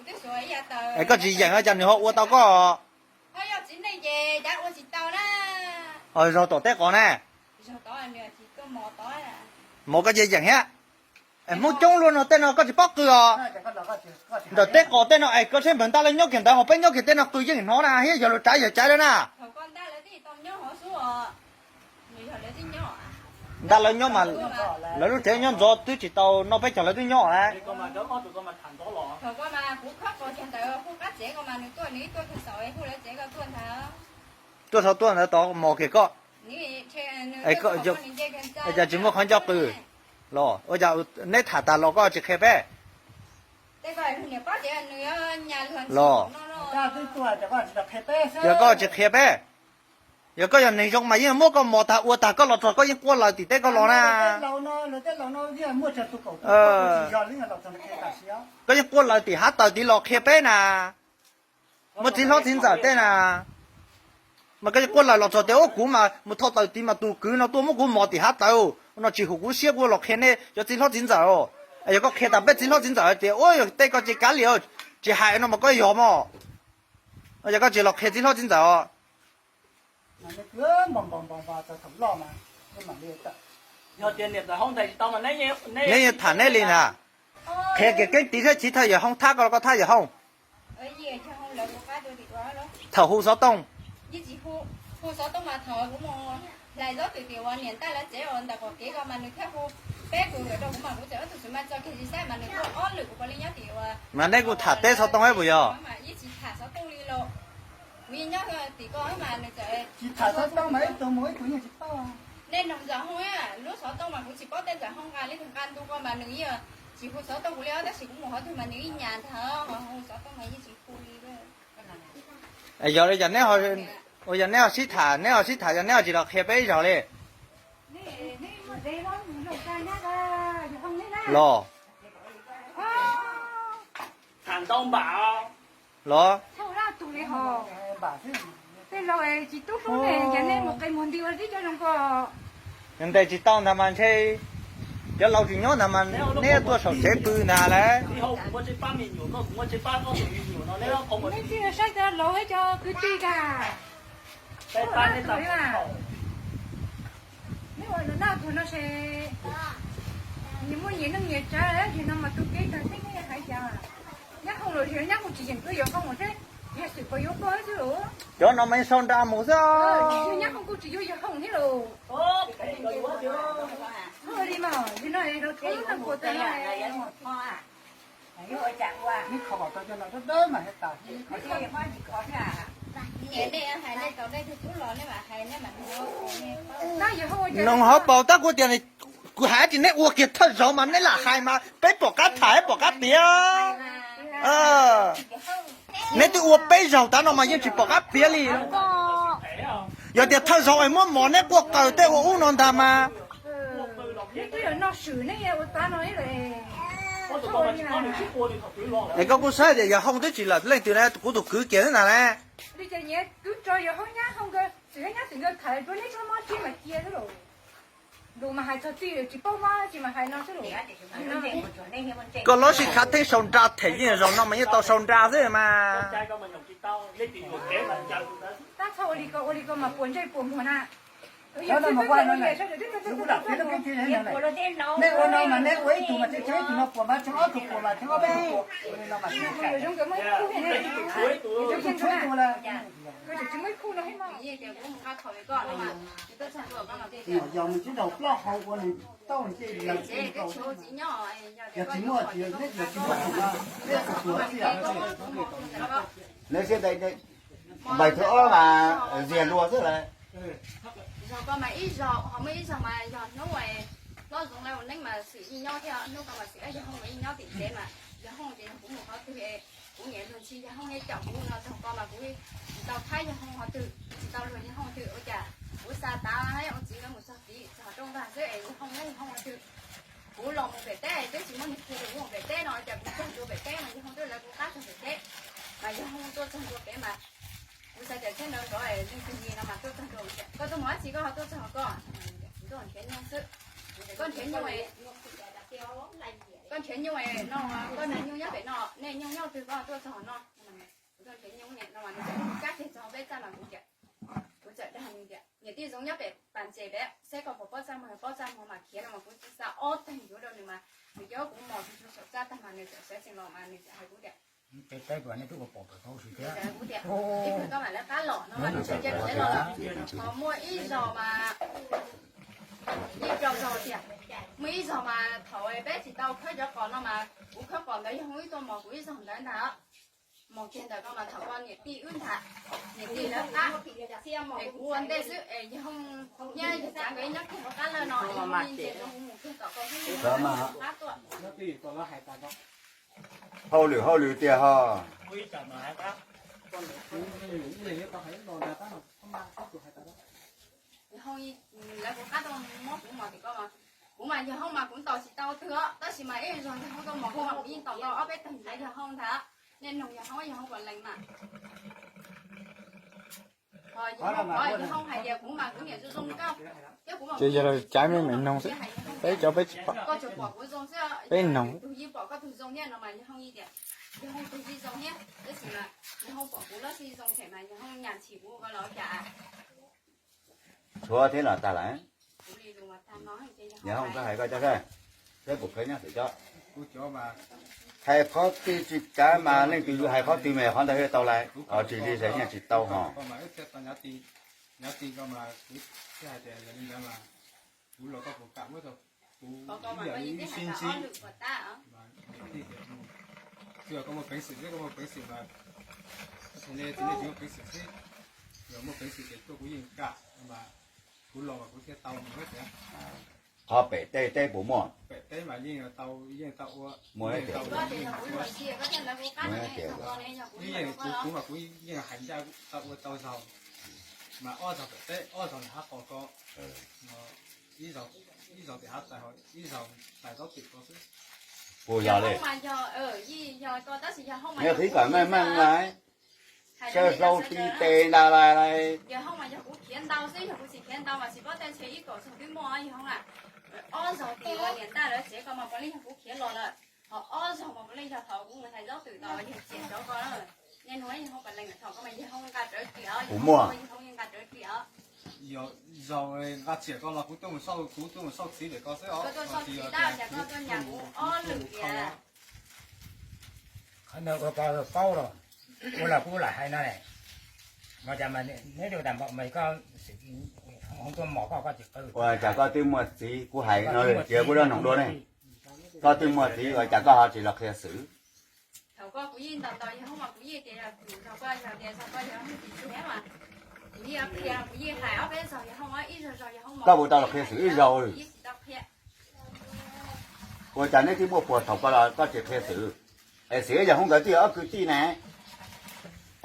Es koj tsis yeem cas nws ho ua tau koj? Zog tom teb qos ne. Mos koj cia yeem thiab. Es Hmoob coob luaj no tej no koj tsis paub qw os. Ntawm teb qos tej no es koj saib npawg ntaj lawv nyob kiag ntawd ho peb nyob kiag tej no qw yeej hnov na thiab yog luag tsav yog caiv lawm na. Ntaj lawv nyob mas lawv lub tsev nyob ntxov twb tsis tau noj peb caug lawv twb nyob lawm. Tuaj txog tuaj ntawd tod mos kiag koj. Cas tsis muaj qhov nco qw los ua cas neb tham tas los koj tsis qhia peb los? Yog koj tsis qhia peb, yog koj yog neeg zoo mas yeej muab koj mos tag ua tag koj los txog koj yeej quaj laws tim teb koj los na. Koj yeej quaj laws tim hav taws tid los qhia peb na. Muab txiv hlob txiv ntxawm tej na, mas koj yeej quaj laws los txog tias ua kuv mas mus thauj taws tid mas tus kwv no tuaj muab kuv mos tim hav taws no tsis hum kuv siab kuv los qhia nej cov txiv hlob txiv ntxawm. Yog koj qhia tas peb txiv hlob txiv ntxawm tias ua yog tej koj tsis kav liam tsis hais no mas koj yog mos. Yog koj tsis los qhia txiv hlob txiv ntxawm os. Neb yeej tham neb li ntag. Qhia kiag keeb tiv thiab chiv thawj yawg Hoob thab koj los koj thab yawg Hoob. Thaum hu xov tooj. Mas neb kuj tham teb xov tooj ib puas yog? Yog li cas neb ho sib tham, neb ho sib tham yog neb ho tsis los qhia peb ib zaug li? Los, los, ntes tsis tau ntag mas ntshe cov laus tsis nyob ntag mas neb tuaj saum tsev pw ntag lawm. Neb ua no tug no se nyias muaj nyias neej nyias tsav, yog no mas tu kev tag xwb neb hais cas. Nyab Hooj los yog Nyab Hooj tsis yeem koj yog Hooj seb, yog xwm pos yuav koj xwb los. Cov no mas sau nra mus xwb. Nyab Hooj kuj tsis yuav yog Hooj thiab los. Li mas yog no los thaum ub neeg puas tag no. Noog hauv paus tab kuv tias, kuv hais tias neb ua kiag thawj zaug mas neb lam hais mas peb pom qab tham pom qab piav. Neb twb ua peb zaug tav no mas yeej tsis pom qab piav li. Yog tias thawj zaug es muab mos neb quaj qaws tej ua ub no ntag mas. Es koj kuj saib tias yawg Hooj twb tsis lam leej twg na, kuv tus kwv kiag xwb ntag na. Koj lub sij khav theeb sau nra them yeej zaum no mas yeej tau sau nra xwb mas. Lawv siab ntais npaim thawj ob mas zias luag xwb lawm. Zog ko mas ib zaug ho muaj ib zaug mas yog hnub hlob Zoov lawv ua neeb mas xwm yeej nyob thiab, hnub ko mas xwm yog Hooj mas yeej nyob tim tsev mas yog Hooj ces yog kuv mus qhov twg kuv nyiam luag ntxhi yog Hooj yeej caum kuv no, zog ko mas kuv tsis tau thab yog Hooj qhov twg, tsis tau luag yog Hooj twg ua cas kuv xa tav ua txiv nkawd mus txog tid txog rooj vag xwb es yog Hooj yog Hooj qhov twg. Kuv los mus pem teb twb tsis muaj neeg qhia kuv mus pem teb no cas kuv txog ntua pem teb mas yog Hooj twb lawv kuv qab txog pem teb, mas yog Hooj tuaj txog ntua pem mas kuv xav tias txheeb nrov nrov leej twg li no mas tuaj txog ntua, koj tuaj mus dab tsi koj ho tuaj txog koj, kuv tuaj nrhiav nyuj xwb, koj nrhiav nyuj Koj nrhiav nyuj no, koj nrhiav nyuj nyob pem no, nej nyuj nyob twg koj tuaj txog no. Kuv tuaj nrhiav nyuj ne no mas nws txawm kab kiag txog peb txaj mas kuv tias, kuv txawm dag nws tias niam tij Zoov nyob pem pas ntses pem, saib koj puas paub txaj muag, paub txaj muag mas khiav no mas kuv txawm xa ob teg yuav rau nws mas nws coj kuv mos tsuag tsuag saum txaj tag mas nws txawm sawv tsees los mas nws txawm hais kuv tias, nws txawm hais kuv tias, ib pliag koj mam lawv qab los no mas nws tseem cia kuv los lawm. Ho muaj ib zaug mas, ib zaug tias, muaj ib zaug mas thaum peb tsis tau khawb cov qos no mas kuv khawb qos ntawd yog Hoob wb tuaj mos kuv ib zaug ntawd ntag. Mos kiag ntawm ko mas thaum ko niam tij wb ntag, niam tij lawv qab, es kuv ua ntej xwb es yog Hoob thiab yawg Txav nkawd ib nyob kiag hauv qab lawm no es Hoob ntsia rau kuv mus kiag tom ko xwb, qab tuaj. Hauj lwm hauj lwm tiag ho. Yawg Hoob, lawv kuv qab tuaj muab kuv mos tim ko mas, kuv mas yawg Hoob mas kuv ntaus tsis tau twg os, tab sis mas ib zaug yawg Hoob tuaj mos kuv mas kuv yeej ntaus tau ob peb teg ntawd yawg Hoob ntag. Nej nug yawg Hoob, yawg Hoob puas lees mas. Ho yawg Hoob, yawg Hoob hais tias kuv mas kuv niam zoo zoo kawg, thiab kuv mas kuv yeej tsis tshua zoo, peb cov peb tsis pom, koj tsuas pom kuv zoo xwb, peb noog, tus yeej pom koj tug zoo thiab no mas yawg Hoob yeej tias, yawg Hoob tus yeej zoo thiab, tab sis mas yawg Hoob pom kuv lub siab zoo them mas yawg Hoob nyas ntshis kuv ko los cas. Tshuav thiab los tag lawm. Yawg Hoob, koj hais koj cov saib, saib puas khawb nyob pem cov. Hais qhov twg tsis kav mas leej twg yuav hais qhov twg mas qhov ntawd thiaj tau lawm, tsis li ces yeej tsis tau hos. Qhov pem teb teb puas muaj? Muaj tiag. Muaj tiag. Mas ob zaug pem teb, ob zaug nram qos ko, ib zaug tim hav txais, ib zaug txais zaub twm ko xwb. Puas yog li? Nyob qhib kom meej meej lawm. Saw hlau ti tes nta lais. Yawg Hoob mas yog kuv khiav ntau xwb, yog kuv tsis khiav ntau mas tsis paub tej ntshe ib kaum zaug twb muaj yawg Hoob a. Ob zaug tim niam ntaj lawv tsev ko mas puav leej yog kuv khiav los lawm. Ho ob zaug mas puav leej yog thaum kuv mus hais zaub twm tau yawg txias cov ko. Nej nug yawg Hoob puas lees, thaum ko mas yawg Hoob nqa rawv ris os, yawg Hoob nqa rawv ris os. Zaug nqa tsiam ko los kuv tuaj mus xauj, kuv tuaj mus xauj txiv ntawm ko xwb os. Koj tuaj xauj txiv tab cas koj tuaj nyas kuv ob lwm tias. Qhov ntawd ua koj paub los, ua los kuv lam hais no ne. Mas cas mas neb ua tas npaum mas koj, Hoob tuaj mos koj, koj tsis qw. Ua cas koj twb muaj txiv, kuv hais no tias kuv lub noog dua ne. Koj twb muaj txiv ua cas koj ho tsis los qhia xwm? Thaum ko kuv yeej ntaus ntaus yawg Hoob mas kuv yeej tias yog tus zog ko, yog tias zog ko yog Hoob tis tug mas kuv yeej qhia, kuv yeej hais ob peb zaug yawg Hoob, ib zaug zaug yawg Hoob mas koj puas tau los qhia xwm ib zaug? Kuv yeej tsis tau qhia. Ua cas neb twb muaj puag thaum ko los koj tsis qhia xwm? Es xwm yawg Hoob nkawd twb yog ob kwv tij ne,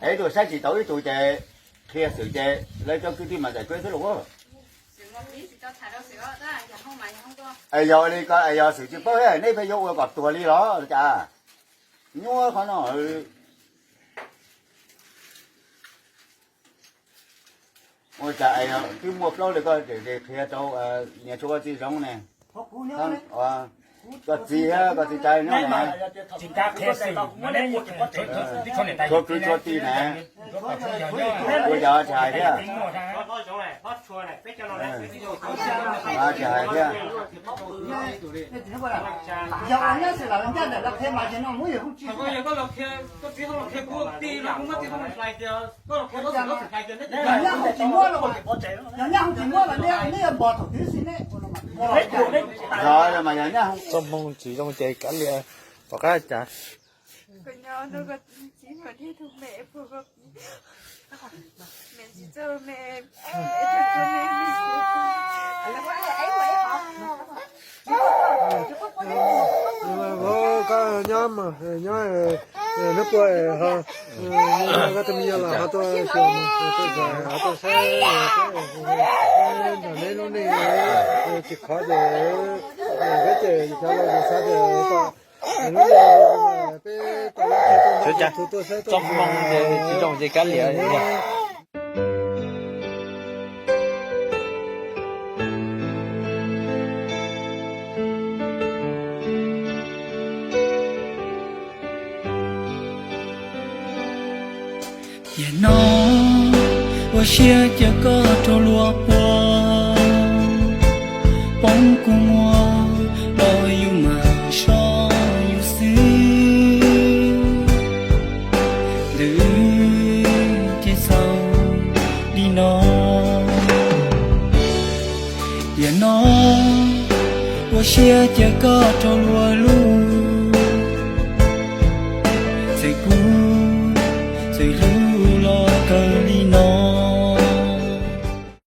es ib tug saib tsis taus ib tug ces qhia xwm ces lawv cov kwv tij mas txais koj xwb los. Es yog li ko es yog xwm tsis paub thiab neb pheej yuav ua kom tuag li los cas? Nyuaj qhov no. Ua cas twb muaj plaub li koj tseem qhia rau niam tshuav koj txiv Zoov ne? Koj txiv thiab koj txiv Tsawv nyob ne? Tshuav kwv tshuav tij ne? Ua cas tsis hais thiab? Tsis hais thiab. Txoj hmoo tsis zoo ces kav liam, pom qab cas. Koj nyob mas nyob, neb puas ho, koj tus me nyuam los ho tuaj xyuas mas tuaj zais ho tuaj saib, nram neb lub neej tsis qhov ces peb ces xyov los xav tias lub neej peb tau, txoj hmoo ces tsis zoo ces kav liam. Yam no ua siab cia koj rau luag puag, poob kua muag los yus mam soj yus xwb. Ntawd ces xaus li no. Yam no ua siab cia koj rau luag